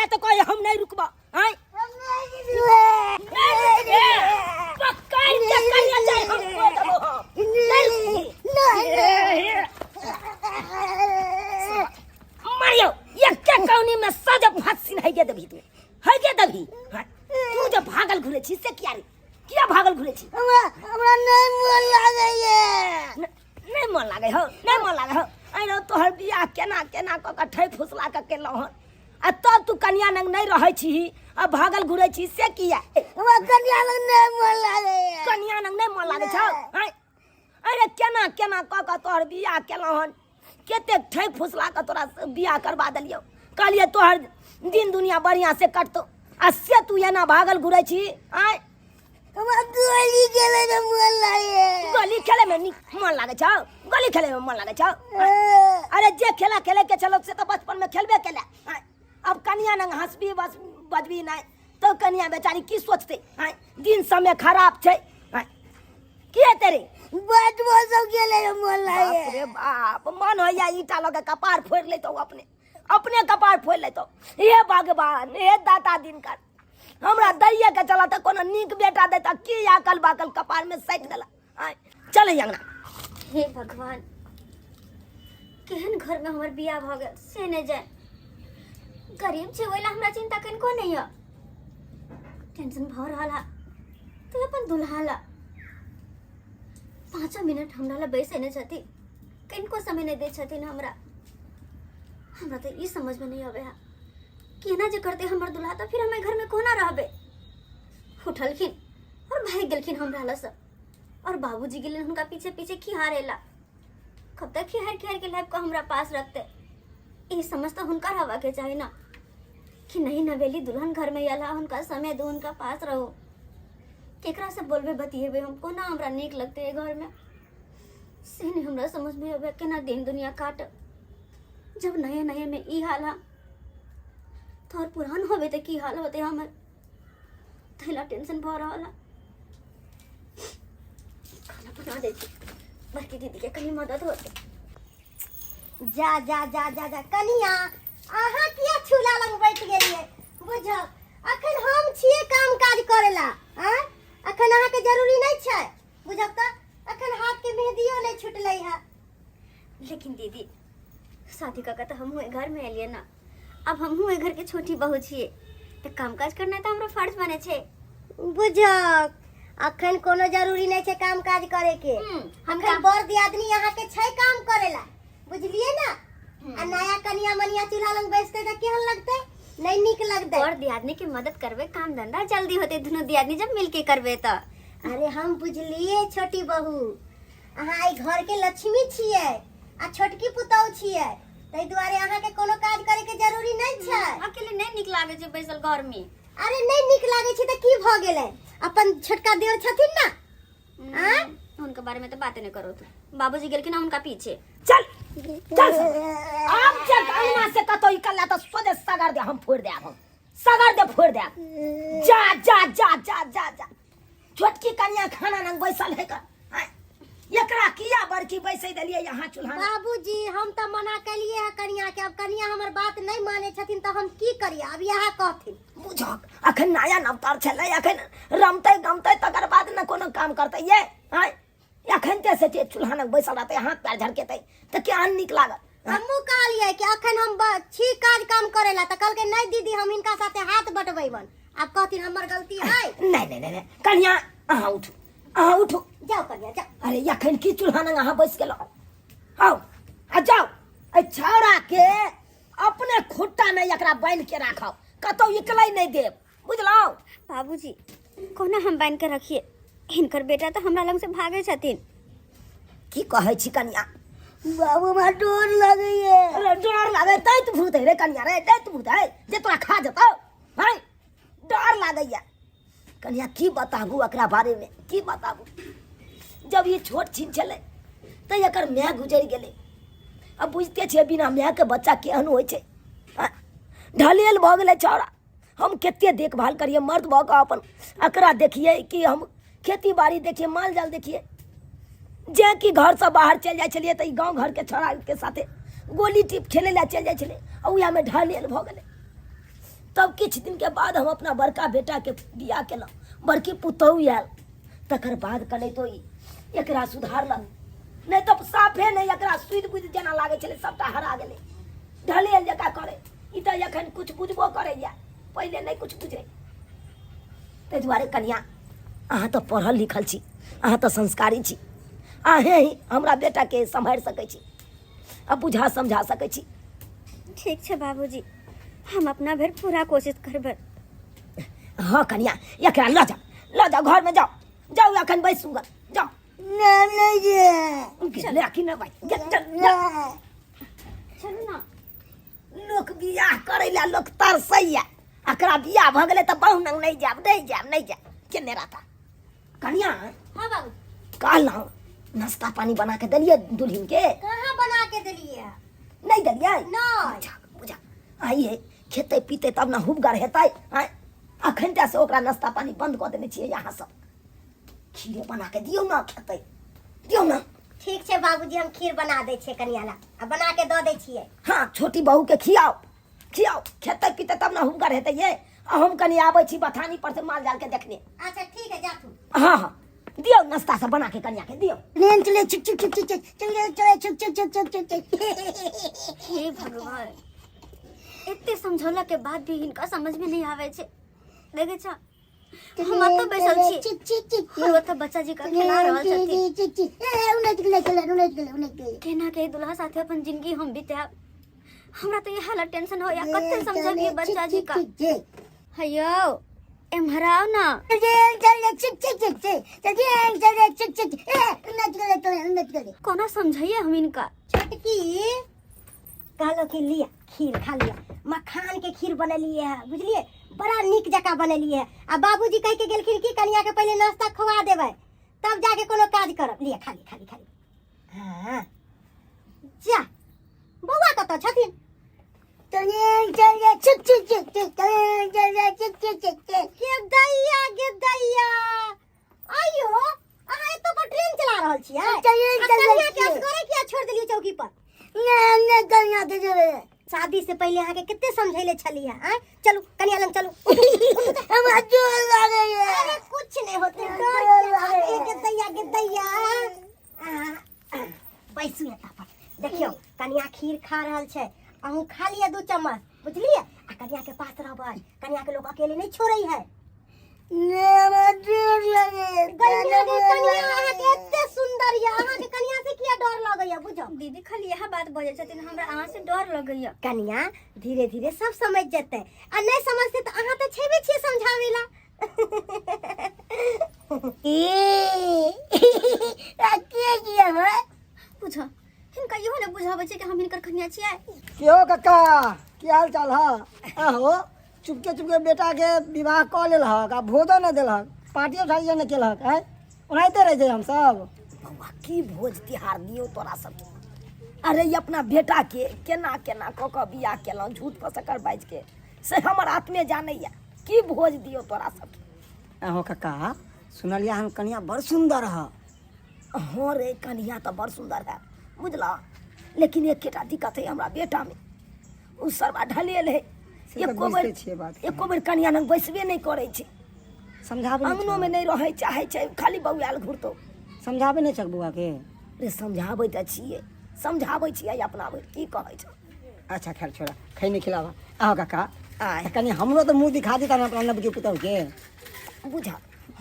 किया तो कहे हम नहीं रुकबा आय पकड़ के कनिया जाय हम खो देबो हम। नहीं मारियो एके कौनी में सज फसिन है के देबी तू है के देबी हाँ, तू जे भागल घुरे छी से किया रे किया भागल घुरे छी हमरा हमरा नहीं मन लागैए नहीं मन लागे हो नहीं मन लागे हो अरे तोहर बियाह केना केना कऽ के ठै फुसला के केलहुँ हन आ तब तू कनिया नंग नहीं रहै छी आ भागल घुरै छी से किया हमरा कनिया लग नहीं मन लागैए कनिया नंग नहीं मन लागे छौ आँय? अरे केना केना कऽ के तोहर बियाह केलहुँ हन कतेक ठै फुसला के तोरा से बियाह करबा देलियौ कहलियै तोहर दिन दुनिया बढ़िया से कटतौ आ से तू एना भागल घुरै छी आँय हमरा गोली खेले में मन लागे गोली खेले में नीक मन लागे छौ गोली खेले में मन लागे छौ अरे जे खेला खेले के चलो से तो बचपन में खेलबे केला आँय, अब कनिया नंग हंसबी बस बजबी नहीं तो कनिया बेचारी की सोचते आँय, दिन समय खराब छै आँय, की हेतै रे बैट बॉल सब खेले में मन बाप लागे रे बाप मन होइया ईटा लऽ के कपार फोड़ि लेतौ अपने अपने कपार फोड़ि लेतौ हे भगवान हे दाता दिनकर हमरा दैये के चला तऽ कोनो नीक बेटा देता की आकल बाकल कपार में सटि देला आँय, चल अंगना। हे भगवान, केहन घर में हमर बियाह भऽ गेल से नहि जाय। गरीब छै ओहि लए हमरा चिंता कनिको नहि यऽ। टेंशन भऽ रहल है तू अपन दुल्हा ला 5 मिनट हमरा ला बैसे नहि छथिन, कनिको समय नहि दै छथिन हमरा। हमरा तऽ ई समझमे नहि अबै है केना जे करते हमर दुल्हा, तऽ फिर हम घर में कोना रहबे। उठलखिन और भागि गेलखिन हमरा लग और बाबूजी गेलन हुनका पीछे पीछे खिहारे ला। कब तक खिहार खिहार के लाइफ को हमरा पास रखते, ई समझ तो हुनका रहवा के चाही ना कि नहीं नवेली दुल्हन घर में अला, हुनका समय दो, हुनका पास रहो। केकरा से बोलबे बतियेबे हम, कोना हमरा नीक लगते है घर में, से नहीं हमरा समझ में आवे केना दिन दुनिया काट। जब नए नए में ई हाल हा तो और पुरान होबे तो की हाल होते हमर, थैला टेंशन भ रहल है। खाना बना दे छी बड़की दीदी के कनी मदद होते। जा जा जा जा जा कनिया, अहाँ किया चूल्हा लग बैठ गेलियै? बुझौ अखन हम छियै काम काज करेला, आँ अखन अहाँके जरूरी नहीं छै। बुझौ तऽ अखन हाथ के मेहदियो नहीं छुटलै है। लेकिन दीदी शादी कऽ के तऽ हमहूँ घर में एलियै ना, अब हमहूँ एहि घर के छोटी बहू छियै तऽ काम काज करना तऽ हमरो फर्ज बने छै। बुझौ अखन कोनो जरूरी नहीं छै काम काज करे के। हम अखन काम बर दियादनी अहाँ के छै काम करेला, बुझलिए ना। आ नया कनिया मनिया चूल्हा लग बैसते तऽ केहन लगतै? नहीं नीक लगतै। बर दियादनी के मदद करबे, काम धंधा जल्दी होते दुनू दियादनी जब मिलके करबे तऽ। अरे हम बुझलिए छोटी बहू, अहाँ एहि घर के लक्ष्मी छियै आ छोटकी पुतहु छियै, ताहि दुआरे अहाँ के कोनो काज करे के जरूरी नहीं छै। अकेले नहीं नीक लागे छै बैसल घर में। अरे नहीं नीक लागे छै तऽ की भऽ गेलै, अपन छोटका देवर छथिन ना। आँय? उनके बारे में तो बातें नहीं करो तू, बाबूजी गेलखिन ना उनका पीछे। चल चल आब जे अंगना से कतौ निकलला तऽ सोझे सगर दे हम फोड़ि देब, हम सगर दे फोड़ि देब। जा जा जा जा जा जा छोटकी कनिया खाना नंग बैसल है का, आँय, एकरा किया बड़की बैसै देलियै यहाँ चूल्हा में? बाबूजी हम तऽ मना केलिए है कनिया के, अब कनिया हमर बात नहीं माने छथिन तऽ हम की करिए, अब इएह कहथिन। बुझक अखन नया नवतार छलै, अखन रमतै गमतै तकर बाद ने कोनो काम करतै ये। आँय, अखन ते से जे चूल्हा नंग बैसल रहतै, हाथ पैर झरकेतै तऽ केहन नीक लागत। हमहूँ कहलियै कि अखन हम छी काज काम करेला, तऽ कहलकै नहीं दीदी हम हिनका साथे हाथ बटबैबन। आब कहथिन हमर गलती है। नहीं नहीं नहीं कनिया अहाँ उठू, अहाँ उठू। जाओ कनिया जाओ। अरे अखन की चूल्हा नंग अहाँ बैस गेलहुँ? आउ आ जाओ, एहि छौड़ा के अपने खुट्टा में एकरा बान्हि के राखब, कतौ निकलै नहीं देब, बुझलहुँ? बाबूजी कोना हम बान्हि के रखिए, हिनकर बेटा तऽ हमरा लग से भागे छथिन। की कहै छी कनिया? बाबू हमरा डर लगैए। अरे डर लागे दैत भूत है रे कनिया रे, दैत भूत है जे तोरा खा जेतौ। हैं डर लागैया कनिया, की बताबू एकरा बारे में, की बताबू। जब ये छोट छिन छलै तऽ एकर माय गुजरि गेलै। अब बुझिते छियै बिना मायके बच्चा केहन होइ छै। आँय, ढलेल भऽ गेलै छौड़ा। हम कते देखभाल करियै मर्द भऽ कऽ अपन एकरा देखियै कि हम खेती बाड़ी देखियै, माल जाल देखियै। जे कि घरसँ बाहर चलि जाइ छलियै तऽ ई गाँव घरके छौड़ाके साथे गोली टीप खेलै लए चलि जाइ छलै, आ उएहमे ढलेल भऽ गेलै। तब किछु दिनके बाद हम अपना बड़का बेटाके बियाह केलहुँ, बड़की पुतहु आयल, तकर बाद कनैतो ई एकरा सुधारलक, नहि तऽ साफे नहि एकरा सुधि बुधि जेना लागै छलै सबटा हरा गेलै, ढलेल जकाँ करै। ई तऽ एखन किछु बुझबो करैया, पहिले नहि किछु बुझै। ताहि दुआरे कनिया अहाँ तऽ पढ़ल लिखल छी, अहाँ तऽ संस्कारी छी, अहें ही हमरा बेटाके सम्हारि सकै छी आ बुझा समझा सकै छी। ठीक छै बाबूजी, हम अपना भरि पूरा कोशिश करबै। हाँ कनिया, एकरा लऽ जाउ, लऽ जाउ घरमे, जाउ जाउ, एखन बैसू ग, जाउ। नहि जे ले कि नहि भाइ, चल, चल, चल। चलू ना। लोक बियाह करै लए लोक तरसैया, एकरा बियाह भऽ गेलै तऽ बहु नंग नहि जायब, नहि जायब, नहि जायब। केने रहता कनिया? हाँ बाबू। कहलहुँ नाश्ता पानी बना के देलियै दुल्हिन के? कहाँ बना के देलियै? नहि देलियै? नहि। बुझा बुझा, आइए खेतै पीतै तब ने हुबगर हेतै। आँय, अखन टा से ओकरा नाश्ता पानी बंद कऽ देने छियै। अहाँ सब खीरे बना के दियौ ने, खेतै, दियौ ने। ठीक छै बाबूजी, हम खीर बना दै छियै कनिया ला, आ बना के दऽ दै छियै। हाँ, छोटी बहू के खियाओ खियाओ, खेतै पीतै तब ने हुबगर हेतै। ये आ हम कनि आबै छी बथानी पर से माल जाल के देखने। अच्छा ठीक है, जाथू। हाँ हाँ, दियौ नाश्ता सब बना के कनिया के दियौ। ट्रेन चले छुक छुक छुक छुक छुक, चले चले छुक छुक छुक छुक छुक छुक। हे भगवान, एते समझौला के बाद भी हिनका समझ में नहीं आवे छै। देखे छा, हम एतऽ बैसल छी चिक चिक चिक और ओतऽ बच्चा जी का खेला रहल छथिन। चिक चिक ए उनट गेलै, चले उनट गेलै, उनट गेलै। केना के दुल्हा साथे अपन जिंदगी हम बितायब, हमरा तो इएह ला टेंशन हो या। कते समझबिए बच्चा जी का? हयो, एम्हर आओ ना। कोना समझाइए हम इनका? छोटकी कहलो कि लिया खीर खा लिया, मखान के खीर बनेलिए है, बुझलिए, बड़ा नीक जकाँ बनेलिए है। आ बाबूजी कह के गेलखिन कि कनिया के पहले नाश्ता खुआ देबै तब जाके कोनो काज करब। लिया खा लिया, खा लिया, खा लिया। हाँ जा, बौआ कतऽ छथिन? गे दैया, गे दैया, आइयो अहाँ एतऽ पर ट्रेन चला रहल छियै? आ कनिया के असगरे किया छोड़ देलियै चौकी पर? शादी से पहले अहाँके कते समझैले छलियै? आँय, चलू कनिया लग चलू। अरे कुछ नहीं होते, डर किया? गे दैया, गे दैया, बैसू एतऽ पर। देखियौ कनिया खीर खा रहल छै, अहूँ खा लिअ दू चम्मच, बुझलियै? आ कनिया के पास रहबै, कनिया के लोग अकेले नहीं छोड़ै है। कनिया गे, कनिया अहाँके एते सुंदर यऽ, अहाँके कनिया से किया डर लगैया बुझौ? दीदी खाली इएह बात बजै छथिन, हमरा अहाँ से डर लगैया। कनिया धीरे धीरे सब समझ जेतै, आ नहीं समझतै तऽ अहाँ तऽ छेबे छियै समझाबै ला। बुझ, हिनका इहो ने बुझाबै छै कि हम हिनकर कनिया छियै। की हो कक्का, की हाल चाल है? आहो चुपके चुपके बेटा के विवाह कऽ लेलहक आ भोजो नहि देलहक, पार्टियो ठाटियो नहि केलहक, आँय ओनाहिते रहि जाइ हमसब। बौआ, की भोज तिहार दियौ तोरा सबके? अरे ई अपना बेटा के केना केना कऽ कऽ बियाह केलहुँ झूठ फसकर बाजि के, से हमर आत्मे जानैया। की भोज दियौ तोरा सबके? आहो कक्का, सुनलियै हम कनिया बड़ सुन्दर है। हाँ रे, कनिया तऽ बड़ सुन्दर है बुझला, लेकिन एकेटा दिक्कत है हमरा बेटामे, ओ सरवा ढलेल है। से तऽ एको बेर बुझिते छियै बात। एको बेर कनिया लग बैसबे नहि करै छै। समझाबै नहि अंगनोमे नहि रहै चाहै छै, खाली बौआयल घुरतौ। समझाबै नहि छक बौआके? रे समझाबै तऽ छियै, समझाबै छियै अपना भरि, की कहै छौ? अच्छा खैर छोड़ा, खैनी खिलाबा। आहो काका। आय। कनि हमरो तऽ मुँह दिखा देता ने अपना नबकी पुतहु के। बुझा,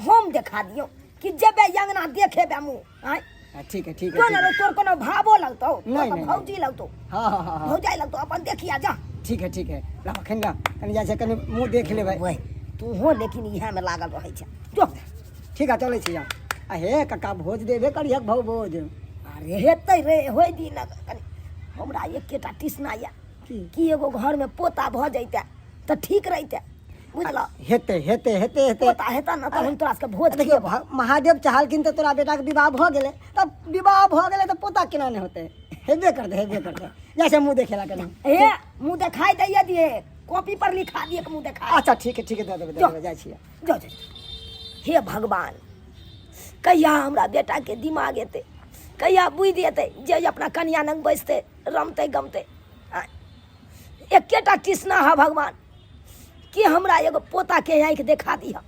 हम देखा दियौ कि जेबे अंगना देखेबे मुँह? आँय। हाँ, ठीक है, ठीक है। क्यों ठीक ने है। रे, तोर कोनो भावो लगतौ? तोर नहीं, तऽ नहीं, भौजी लगतौ। हाँ हाँ हाँ हाँ भौजाई लगतौ, अपन देखिया जा। ठीक है, ठीक है, ला खैनी ला, कनि जाइ छै, कनि मुँह देख लेबै। ओए तूहो लेकिन इएह में लागल रहै छै, जो। ठीक है, चलै छी। आ हे काका, भोज देबे करिहक, भौ भोज। अरे हेतै रे, होइ दिन कनि। हमरा एकेटा टिसना यऽ की? कि एगो घरमे पोता भऽ जैते तऽ ठीक रहिते, बुझल? हेतै हेतै हेतै हेतै। पोता हेतै ने तऽ हम तोरा सबके भोज देखियौ खियेबौ। महादेव चाहलखिन तऽ तोरा बेटाके विवाह भऽ गेलै, तब विवाह भऽ गेलै तऽ पोता केना नहि होतै? हेबे करतै, हेबे करतै। जाइ छै मुँह देखे ला कनि। हे, मुँह देखाइ दैये दिहे, कॉपी पर लिखा दिए मुँह देखाइ। अच्छा ठीक है, ठीक है, दऽ देबै, दऽ जो। देबै, जाइ छियै। जो जो। हे भगवान, कहिया हमरा बेटाके दिमाग एतै, कहिया बुद्धि एतै जे अपना कनिया लग बैसतै, रमतै गमतै। आँय, एकेटा तृष्णा है भगवान कि हमरा एगो पोता के आँखि देखा दिह।